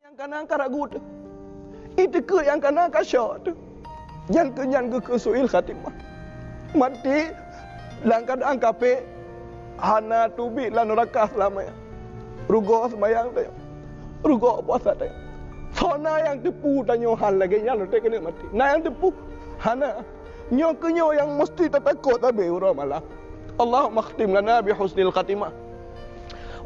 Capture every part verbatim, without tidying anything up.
Nyang kana ka ragu teuh. Itikeuet nyang kana ka syok teuh. Nyan keuh nyan geukheun su'il khatimah. Maté lam keuadaan kafé, hana teubiet lam nuraka seulama nyan. Rugoe seumayang tanyoe. Rugoe puasa tanyoe. Soe na nyang teupeu tanyoe hán lagée nyan watée keuneuk maté? Na nyang teupeu? Hana. Nyoe keuh nyoe nyang musti tatakot sabe uroe malam. Allahumma khtim lana bi husnil khatimah.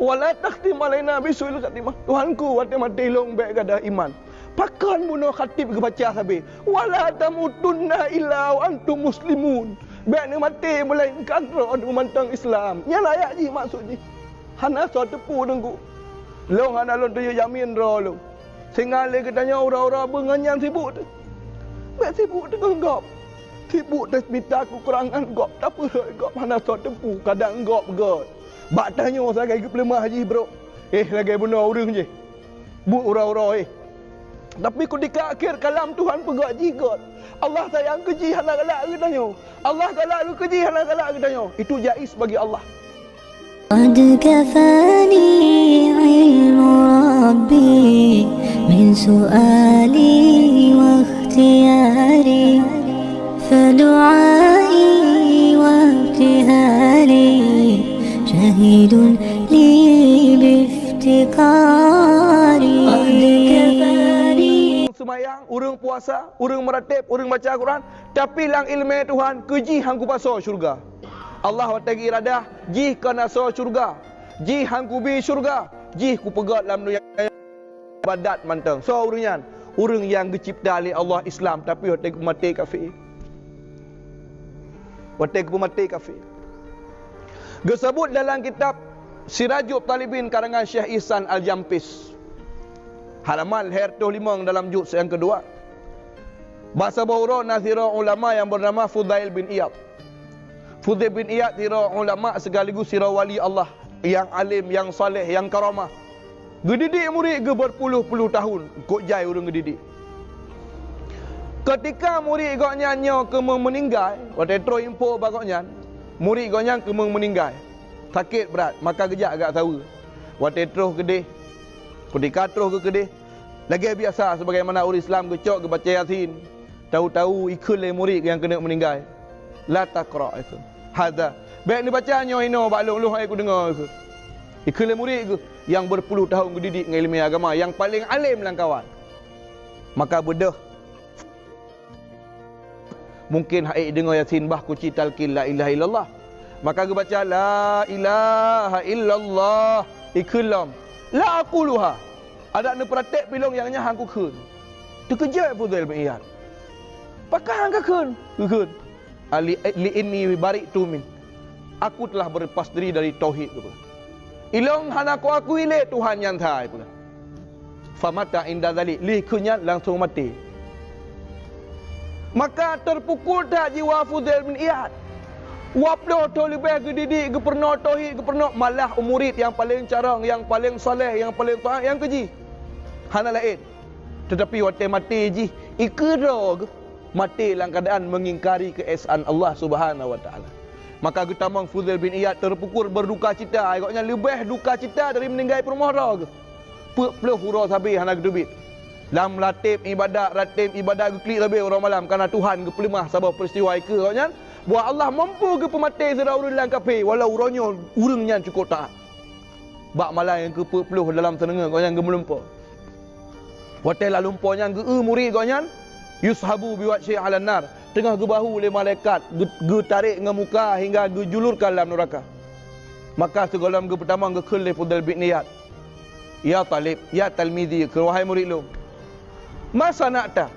Wa la takhtim alaina bi su'il khatimah. Tuhanku, watée maté lôn bék gadôh iman. Pakon bunoe khatib geubaca sabe, "Wa la tamutunna illa wa antum muslimun." Bék neumaté meulainkan droeneuh mantong Islam. Nyan ayat jih maksud jih. Hana soe teupeu teungku. Lôn hana lôn tujoe jamin droe lôn. Sehingga lé geutanyoe uroe-uroe beungon nyan sibuk teuh. Bék sibuk teuh ngon gob. Sibuk teuh mita keukurangan gob, tapeurhot gob hana soe teupeu, kadang gob göt. Bak tanyoe sagai geupeuleumah jih brok. Eh, lagée bunoe ureuëng jih. Buet uroe-uroe, eh. Tapi kutika akhé kalam Tuhan peugah jih göt. Allah sayang keu jih hana galak geutanyoe. Allah galak keu jih hana galak geutanyoe. Itu jaiz bagi Allah. قد كفاني علم ربي من سؤالي واختياري، فدعائي وابتهالي شاهد لي بافتقاري. قد كفاني. Seumayang, ureuëng puasa, ureuëng meuratéb, ureuëng baca Quran, tapi lam ileumé Tuhan keu jih han kupasoe syeuruga. Allah watée geuiradah jih kon asoe syeuruga, jih han kubi syeuruga, jih kupeugöt lam donya ibadat mantong. Soe ureuëng nyan? Ureuëng nyang geucebta lé Allah Islam, tapi watée geumaté kafé. Watée geumaté kafé. Geuseubut dalam kitab Sirajut Talibin karangan Syekh Ihsan Al-Jampis. Halaman lhèe reutôh limong dalam juz nyang keudua. Bak saboh uroe na sidroe ulama nyang beunama Fudail bin Iyad. Fudail bin Iyad sidroe ulama sekaligus sidroe wali Allah nyang além, nyang saleh, nyang karamah. Geudidik murit geuh beurpuluh-puluh tahun, kok jai ureuëng geudidik. Keutika murit gobnyan nyoe keumeung meuninggai, watée troh info bak gobnyan, murit gobnyan keumeung meuninggai. Sakét brat, maka geujak gak saweue. Watée troh keudeh, keutika troh geuh keudeh, lagée biasa, sebagaimana ureuëng Islam geucok geubaca Yasin, tahu-tahu ikheun lé murit nyang keuneuk meuninggai, "La taqra," ikheun, "hadza." "Bék neubaca nyoe inoe bak lôn, lôn han ék kudeungoe," ikheun. Ikheun lé murit geuh nyang beurpuluh tahun geudidik ngon ileumé agama, nyang paleng além lam kawan. Maka beudôh Mungkin han ék deungoe Yasin bah kunci talkin la ilaha illallah. Maka geubaca la ilaha illallah, ikheun lom, la aquluha. Adak neupeuratéb pih lôn nyang nyan han kukheun. Teukeujot Fudail bin Iyad. Pakon han kakheun? Geukheun, "Ali, li inni bari'tu min." Aku telah berlepas diri dari tauhid, kheun. Ilôn hana kuakui lé Tuhan nyang sa, kheun. Famata inda dzalik, lheueh kheun nyan langsong maté. Maka teupukul that jiwa Fudail bin Iyad. Dua ploh thon leubeh geudidik, geupeurunoe tauhid, geupeurunoe, malah murit nyang paleng carông, nyang paleng saleh, nyang paleng taat, nyang keujih. Hana laén. Teutapi watée maté jih, ikeudroe geuh maté lam keuadaan meungingkari keuesaan Allah Subhanahu wa Taala. Maka geutamong Fudail bin Iyad teupukul berdukacita, gobnyan leubeh dukacita dari meuninggai peurumoh droe geuh. Peuet ploh uroe sabe hana geuteubiet. Lam ratéb ibadat, ratéb ibadat geuklik sabe uroe malam, kareuna Tuhan geupeuleumah saboh peuristiwa ikeue gobnyan, bahwa Allah mampu geupeumaté sidroe ureuëng lam kafé, walau uroe nyoe ureuëng nyan cukôp taat. Bak malam nyang keupeuet ploh dalam seuneungeue gobnyan geumeulumpoe. Watée lam lumpoe nyan geu-eu murit gobnyan, yushabu biwajhi alan nar, teungoh geubahu lé malaikat, geu-, geutarek ngon muka hingga geujulurkan lam nuraka. Maka sigohlom geupeutamong geukheun lé Fudail bin Iyad, "Ya talib, ya talmidhi," kheun, "Wahai murit lôn, ma sana'ta?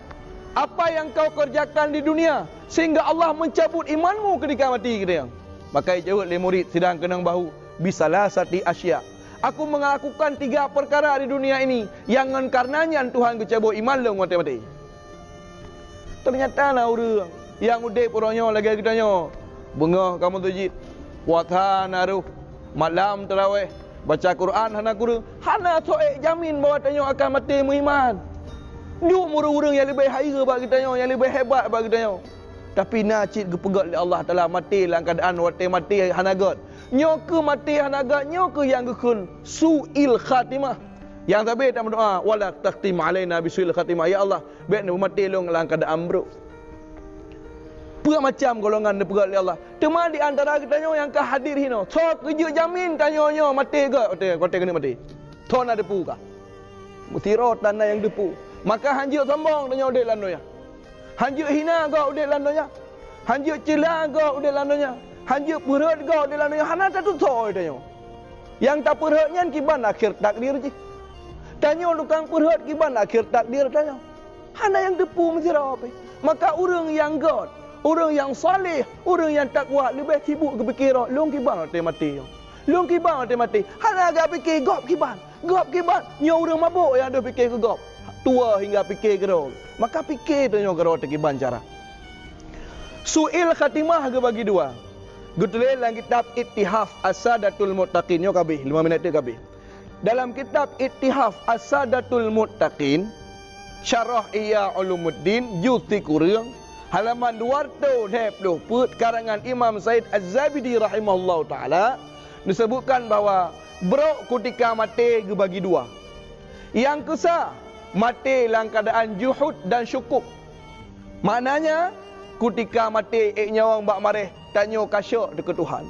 Apa yang kau kerjakan di dunia sehingga Allah mencabut imanmu ketika mati?" kheun. Maka jaweueb lé murit sidang keunong bahu, "Bisalasati asya. Aku melakukan tiga perkara di dunia ini yang ngon kareuna nyan Tuhan geucabot iman lôn watée maté." Teunyata na ureuëng nyang udeb uroe nyoe lagée geutanyoe, beungoh ka meuseujid, puasa na rôh, malam teurawéh, baca Quran hana kureueng, hana soe ék jamin bahwa tanyoe akan maté meuiman. Dum ureuëng-ureuëng nyang leubeh hayeue bak geutanyoe, nyang leubeh hebat bak geutanyoe. Tapi na cit geupeugét lé Allah Taala maté lam keuadaan watée maté hana gét. Nyoe kheueh maté hana gét, nyoe kheueh nyang geukheun su'il khatimah. Nyang sabe tameudoa, "Wala takhtim alaina bisu'il khatimah." Ya Allah, bèk neumaté lôn lam keuadaan brôk. Peue macam golongan neupeugah lé Allah. Teuma di antara geutanyoe nyang ka hadir hinoe, soe keu jeuet jamin tanyoe nyoe maté göt watèe, watèe keuneuk maté? Soe na teupeu kah? Meusidroe tan na nyang teupeu. Maka hanjeuet sombong tanyoe udép lam donya. Hanjeuet hina göt udép lam donya. Hanjeuet ceula göt udép lam donya. Hanjeuet peurhot göt udép lam donya. Hana tatusoe tanyoe. Nyang tapeurhot nyan kiban akhir takdir jih. Tanyoe tukang peurhot kiban akhir takdir tanyoe. Hana nyang teupeu meusidroe pih. Maka ureueng nyang göt, ureueng nyang saleh, ureueng nyang takwa leubeh sibuk geupike rot, lôn kiban watèe maté nyoe. Lôn kiban watèe maté. Hana geupiké gob kiban. Gob kiban, nyoe ureueng mabök nyang deuh piké keu gob. Tuwoe hingga piké keudroe. Maka piké tanyoe keudroe teuh kiban cara. Su'il khatimah geubagi dua. Geutuléh lam kitab Ittihaf As-Sadatul Muttaqin. Nyoe ka abéh, lima minèt teuk ka abéh. Dalam kitab Ittihaf As-Sadatul Muttaqin, Syarah Ihya Ulumuddin, juz sikureueng, halaman dua reutôh lhèe ploh peuet, karangan Imam Said Az-Zabidi rahimahullahu taala, neuseubutkan bahwa brôk kutika maté geubagi dua. Nyang keusa, maté lam keuadaan juhud dan syukuk. Maknanya, kutika maté ék nyawöng bak maréh, tanyoe ka syok teuh keu Tuhan.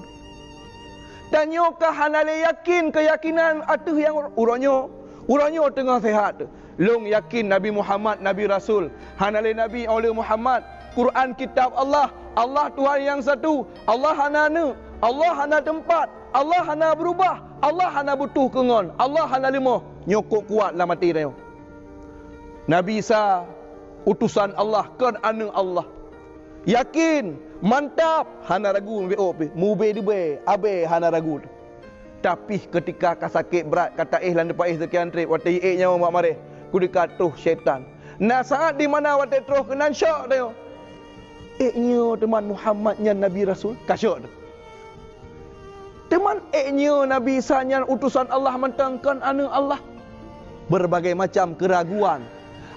Tanyoe ka hana lé yakin keuyakinan ateueh nyang uroe nyoe. Uroe nyoe teungoh seuhat. Lôn yakin Nabi Muhammad nabi rasul. Hana lé nabi óh lheueh Muhammad. Quran kitab Allah. Allah Tuhan nyang satu. Allah hana aneuk. Allah hana teumpat. Allah hana beurubah. Allah hana butôh keu ngon. Allah hana leumoh. Nyoe kok kuat lam até tanyoe. Nabi Isa utosan Allah, kon aneuk Allah. Yakin, mantap, hana ragu, meubiôh pih, mubé deubée, abée hana ragu. Tapi keutika ka sakét brat, ka taéh lam teupaéh seukian treb, watée ék nyawöng bak maréh, keutika troh syaitan. Na saát di mana watée troh keunan syok tanyoe. Ék nyoe teuma Muhammad nyan nabi rasul, ka syok teuh. Teuma ék nyoe Nabi Isa nyan utosan Allah mantong kon aneuk Allah. Berbagai macam keraguan.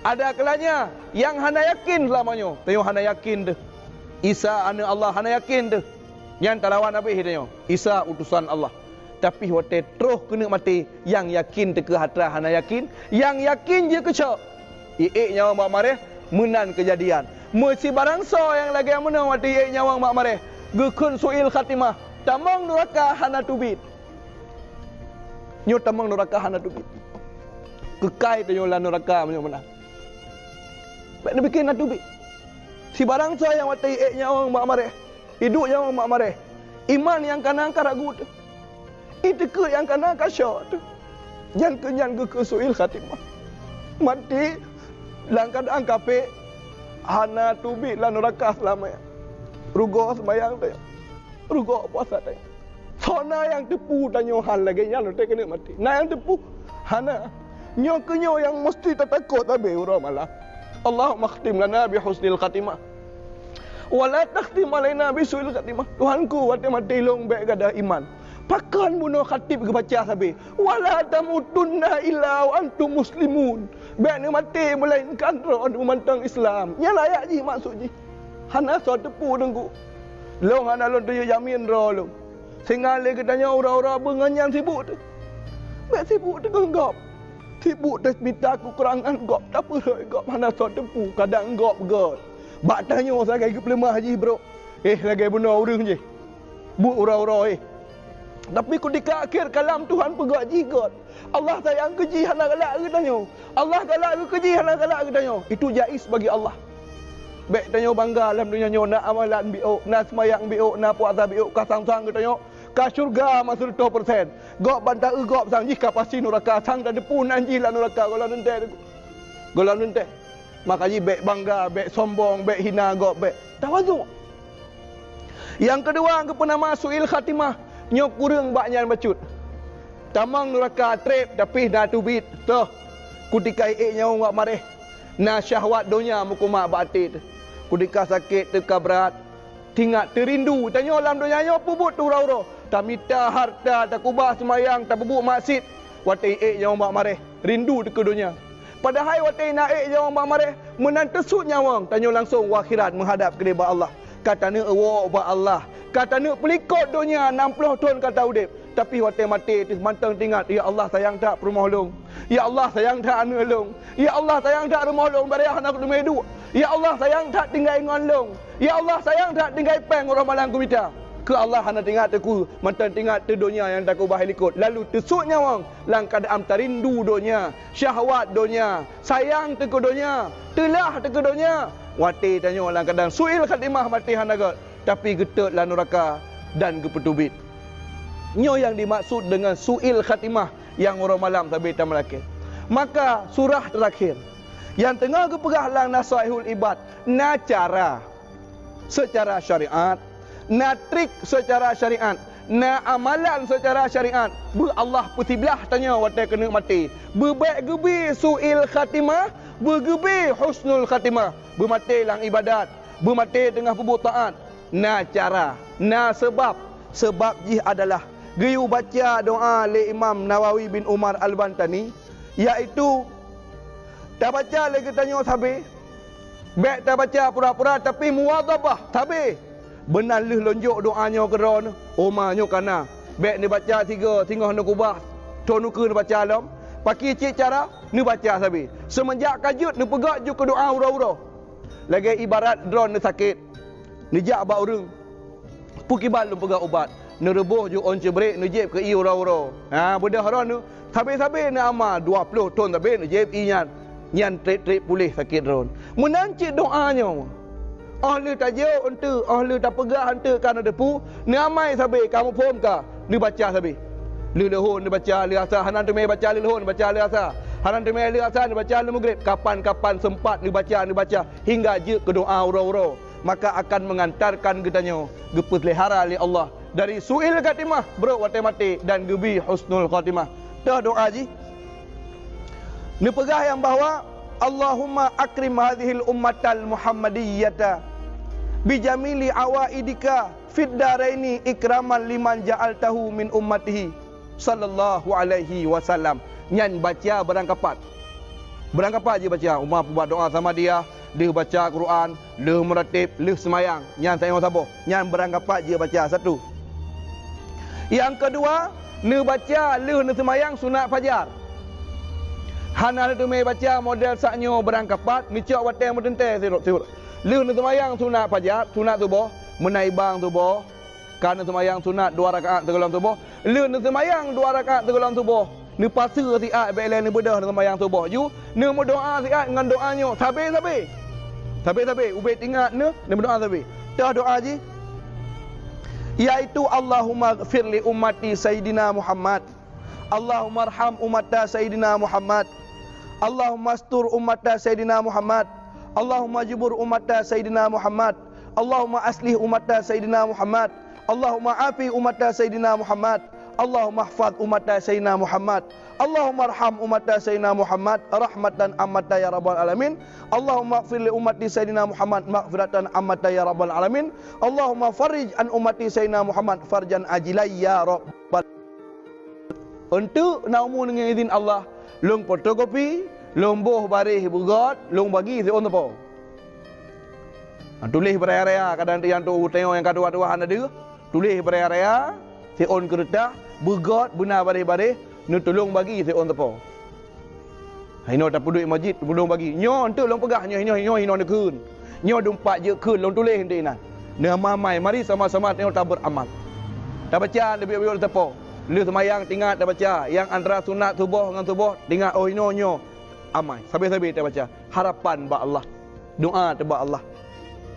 Ada kalanya nyang hana yakin seulama nyoe, tanyoe hana yakin teuh. Isa aneuk Allah hana yakin teuh. Nyan talawan abéh tanyoe, Isa utosan Allah. Tapi watée troh keuneuk maté, nyang yakin teuh keu atra hana yakin, nyang yakin jeuet keu syok. Iék nyawöng bak maréh, meunan keujadian. Meusibarang soe nyang lagée meunoe watée iék nyawöng bak maréh, geukheun su'il khatimah, tamong nuraka hana teubiet. Nyoe tamong nuraka hana teubiet. Keukai tanyoe lam nuraka meunyoe meunan. Bék neupike na teubiet. Sibarang soe nyang watée iék nyawöng bak maréh, iduek nyawöng bak maréh, iman nyang kana ka ragu teuh. Itikeuet nyang kana ka syok teuh. Nyan keuh nyan geukheun su'il khatimah. Maté lam keuadaan kafé, hana teubiet lam nuraka seulama nyan. Rugoe seumayang tanyoe. Rugoe puasa tanyoe. Soe na nyang teupeue tanyoe hán lagée nyan watée keuneuk maté? Na nyang teupeue? Hana. Nyoe keuh nyoe nyang meuseuti tatakot sabe uroe malam. Allahumma khtim lana bi husnil khatimah. Wa la takhtim alaina bi su'il khatimah. Tuhanku, watée maté lôn bék gadôh iman. Pakon bunoe khatib geubaca sabe, "Wa la tamutunna illa wa antum muslimun." Bék neumaté meulainkan droeneuh mantong Islam. Nyan ayat jih maksud jih. Hana soe teupeue teungku. Lôn hana lôn tujoh jamin droe lôn. Singoh lé geutanyoe uroe-uroe beungon nyan sibuk teuh. Bék sibuk teuh ngon gob. Sibuk teuh mita keukurangan gob, tapeurhot gob hana soe teupeue, kadang gob göt. Bak tanyoe sagai geupeuleumah jih brôk. Eh, lagée bunoe ureuëng jih. Buet uroe-uroe, eh. Tapi keutika akhé kalam Tuhan peugah jih göt. Allah sayang keu jih hana galak geutanyoe. Allah galak geu keu jih hana galak geutanyoe. Itu jaiz bagi Allah. Bék tanyoe bangga lam donya nyoe na amalan biôk, na seumayang biôk, na puasa biôk, ka sang-sang geutanyoe ka syeuruga meuseureutoh persen. Gob ban ta-eu gob sang jih ka pasti nuraka, sang tateupeue nan jih lam nuraka gohlom teuntée. Gohlom teuntée. Maka jih bék bangga, bék sombong, bék hina gob, bék tawadhu. Nyang keudua geupeunama su'il khatimah, nyoe kureueng bak nyan bacut. Tamong nuraka treb tapi na teubiet, toh. Keutika iék nyawöng bak maréh, na syahwat donya meukumat bak até teuh. Keutika sakét teuka brat, teuingat teurindu, tanyoe lam donya nyoe peubuet teuh uroe-uroe, tamita hareuta, takeubah seumayang, tapeubuet maksiet, watée iék nyawöng bak maréh, rindu teuh keu donya. Padahai watée na ék nyawöng bak maréh, meunan teusut nyawöng, tanyoe langsong u akhirat meuhadab keudéh bak Allah. Ka taneuk woe bak Allah, Ka taneuk peulikot donya nam ploh thon ka taudeb, tapi watée maté teuh mantong teuingat, "Ya Allah, sayang that peurumoh lôn. Ya Allah, sayang that aneuëk lôn. Ya Allah, sayang that rumoh lôn, bareh hana kuteumé duek. Ya Allah, sayang that tinggai ngon lôn. Ya Allah, sayang that tinggai péng uroe malam kumita." Keu Allah hana teuingat teungku, mantong teuingat teuh donya nyang takeubah likot. Lalu teusut nyawöng lam keuadaan tarindu donya, syahwat donya, sayang teuh keu donya, teulah teuh keu donya. Watée tanyoe lam keuadaan su'il khatimah, maté hana göt, tapi geutot lam nuraka dan geupeuteubiet. Nyoe nyang dimaksud deungon su'il khatimah nyang uroe malam sabe tameulakée. Maka surah teurakhir nyang teungoh geupeugah lam Nasaihul Ibad, na cara seucara syariat, na trik seucara syariat, na amalan seucara syariat, beu Allah peusiblah tanyoe watée keuneuk maté. Beubék geubi su'il khatimah, beugeubi husnul khatimah, beumaté lam ibadat, beumaté teungoh peubuet taát. Na cara, na seubab. Seubab jih adalah geuyue baca doá lé Imam Nawawi bin Umar Al-Bantani, yaitu tabaca lé geutanyoe sabe. Bék tabaca pura-pura, tapi muwadhabah sabe. Beunan lheueh lôn jok doá nyoe keudroe, oma nyoe kana. Bék neubaca sigoe singoh neukubah, thon ukeue neubaca lom. Pakri cit cara, neubaca sabe. Seumeujak ka jeuet neupeugah jeuet keu doá uroe-uroe. Lagée ibarat droe neusakét, neujak bak ureuëng, "Peu kiban lôn peugah ubat?" Neureuboh ju ôn ceubrek, neujieb keu ié uroe-uroe. Ha, beudôh droeneuh, sabe-sabe neuama dua ploh thon sabe neujieb ié nyan. Nyan treb-treb puléh sakét droeneuh. Meunan cit doá nyoe. Óh lheueh tajok eunteuk, óh lheueh tapeugah eunteuk ka na teupeue, neuamai sabe, ka muphom ka, neubaca sabe. Lheueh leuhon neubaca, lheueh asa, hana teumé baca lheueh leuhon, baca lheueh asa. Hana teumé lheueh asa, neubaca lheueh meugreb. Kapan-kapan seumpat neubaca, neubaca, hingga jeuet keu doá uroe-uroe. Maka akan meungantarkan geutanyoe geupeulihara lé Allah dari su'il khatimah, brok watée maté, dan geubi husnul khatimah. Toh doá jih. Neupeugah nyang bahwa, "Allahumma akrim hadhil ummatal Muhammadiyyata bijamili awaidika fid daraini ikraman liman ja'altahu min ummatihi sallallahu alaihi wasallam." Nyan baca beurangkapat. Beurangkapat jih baca, uma peubuet doá sama dia, lheueh baca Quran, lheueh meurateb, lheueh seumayang, nyan sayoe saboh, nyan beurangkapat jih baca satu. Nyang keudua, neubaca lheueh neuseumayang sunat fajar. Hana neuteumé baca model sak nyoe beurangkapat, neucok watée meuteuntée sirot-sirot. Lheueh neuseumayang sunat fajar, sunat suboh, meunan ibang suboh, ka neuseumayang sunat dua rakaat sigohlom suboh. Lheueh neuseumayang dua rakaat sigohlom suboh, neupaseue siat bék lé neubeudôh neuseumayang suboh ju, neumeudoá siat ngon doá nyoe sabe-sabe. Sabe-sabe, ubé teuingat neuh, neumeudoá sabe. Toh doá jih, yaitu, "Allahumma ghfir li ummati Sayyidina Muhammad. Allahumma arham ummata Sayyidina Muhammad. Allahumma astur ummata Sayyidina Muhammad. Allahumma jubur ummata Sayyidina Muhammad. Allahumma aslih ummata Sayyidina Muhammad. Allahumma afi ummata Sayyidina Muhammad. Allahumma ihfaz ummata Sayyidina Muhammad. Allahumma arham ummata Sayyidina Muhammad rahmatan ammata ya rabbal alamin. Allahumma ighfir li ummati Sayyidina Muhammad maghfiratan ammata ya rabbal alamin. Allahumma farrij an ummati Sayyidina Muhammad farjan ajila ya rabbal." Eunteuk na umu ngon izin Allah, lôn fotokopi, lôn boh baréh beugöt, lôn bagi siôn teupeu. Tuléh beuraya-raya, kadang nyang tuha-tuha nyang ka tuha-tuha hana deuh, tuléh beuraya-raya, siôn keureutah, beugöt, beuna baréh-baréh, neutulông bagi siôn teupeu. Hinoe tapeuduek masjid, tapeuduek bagi. Nyoe eunteuk lôn peugah, nyoe, nyoe, nyoe hinoe neukheun. Nyoe dumpat jeuet kheun lôn tuléh eunteuk inan. Neuamai, mari sama-sama tanyoe tabeuramal. Tabaca leubeh-leubeh teupeu. Lheueh seumayang teuingat tabaca, nyang antara sunat suboh ngon suboh teuingat, oh, inoe nyoe amai. Sabe-sabe tabaca. Harapan bak Allah. Doa teuh bak Allah.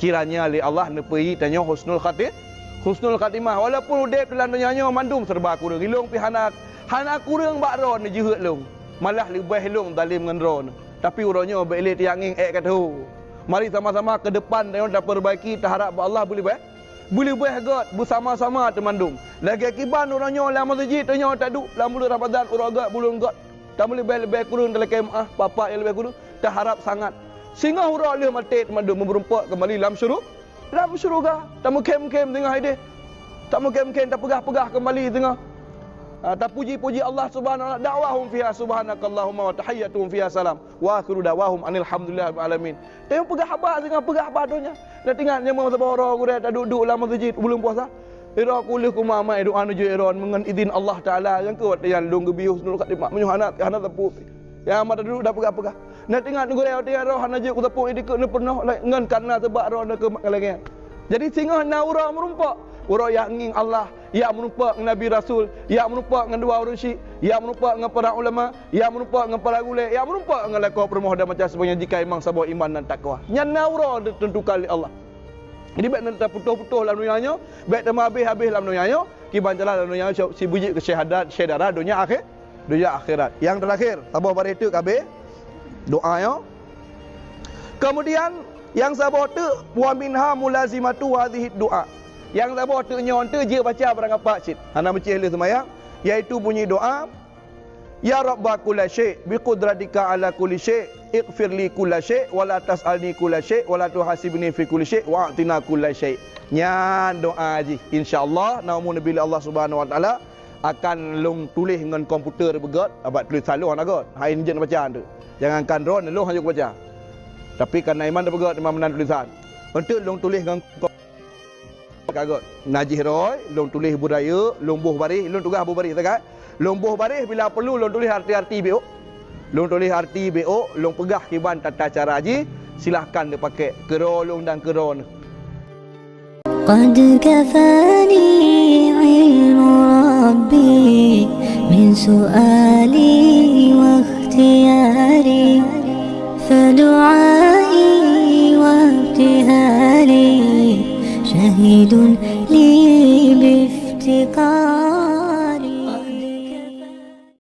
Kiranya lé Allah neupeuri tanyoe husnul khati-, husnul khatimah. Walaupun udeb dalam donya nyoe mandum serba kureueng. Ilông pih hana, hana kureueng bak droeneuh jeuhet lông. Malah leubeh lông zalem ngon droeneuh. Tapi uroe nyoe bék lé teuyak ngieng ék ka teuh. Mari sama-sama keu depan tanyoe tapeureubaki, taharab bak Allah beuleubeh. Beuleubeh göt beusama-sama teumandum. Lagée kiban uroe nyoe lam meuseujid tanyoe taduek lam buleuen Ramadhan uroe göt buleuen göt. Tameuleubeh-leubeh kureueng talakée meuáh, Bapak nyang leubeh kureueng, taharab sangat. Singoh uroe lheueh maté teumandum meureumpok keumbali lam syuru-, lam syeuruga. Tameukém-kém singoh ideh. Tameukém-kém tapeugah-peugah keumbali singoh. Ah, tapuji-puji Allah Subhanahu wa Ta'ala. Da'wahum fiha subhanakallahumma wa tahiyyatuhum fiha salam. Wa akhiru da'wahum anil hamdulillahi rabbil alamin. Teupeugah haba singoh peugah haba donya. Na teuingat nyoe saboh uroe gurée taduek-duek lam meuseujid buleuen puasa. Ira kulih kumamai doa nuju iron meungon idin Allah Taala, nyang keu watèe nyan lôn geubiyeu husnul khatimah meunyoe hana, hana teupeu. Ya mata duduk dah peugah-peugah. Na teuingat neugurée watèe nyan roh hana jeuet kuteupeu idikeue neupeunoh lé ngon karena seubab roh na keu mak lagée nyan. Jadi singoh na uroe meurumpok, uroe jak ngieng Allah, jak meurumpok ngon Nabi Rasul, jak meurumpok ngon dua ureuëng syik, jak meurumpok ngon para ulama, jak meurumpok ngon para gulée, jak meurumpok ngon lakoe peurumoh dan macam sebagainya jika memang saboh iman dan takwa. Nyan na uroe ditentukan lé Allah. Jadi bék na taputôh-putôh lam donya nyoe, bék teuma habéh-habéh lam donya nyoe, kiban jalan lam donya nyoe si beujeuet keu syahadat, syedara donya akhé-, donya akhirat. Nyang terakhir, saboh baréh teuk ka habéh doa nyoe. Kemudian nyang saboh teuk, wa minha mulazimatu hadhihi doa. Nyang saboh teuk nyoe teuk jeuet baca barang apat cit. Hana meucéh lé seumayang, yaitu bunyi doa, "Ya Rabba kulla syai', bi qudratika ala kulli syai', ighfir li kulla syai', wa la tas'alni kulla syai', wa la tuhasibni fi kulli syai', wa a'tina kulla syai'." Nyan doa jih. Insya Allah, na umu neubi lé Allah Subhanahu wa Taala, akan lôn tuléh ngon komputer beugöt, abat tulésan lôn hana göt. Hai jeuet baca tu. Jangankan droeneuh, lôn hana jeuet baca. Tapi karena iman dah beugöt, iman meunan tulésan. Untuk lôn tuléh ngon kom- Ka göt. Najih roi, lôn tuléh beurayeuk, lôn boh baréh, lôn tugaih boh baréh sagai. Lôn boh baréh bila peurlu lôn tuléh arti-arti B O. Lôn tuléh arti B O, lôn peugah kiban tata cara jih, silahkan neupakék keu droe lôn dan keu droeneuh. قد كفاني علم ربي من سؤالي واختياري، فدعائي وابتهالي شاهد لي بافتقاري.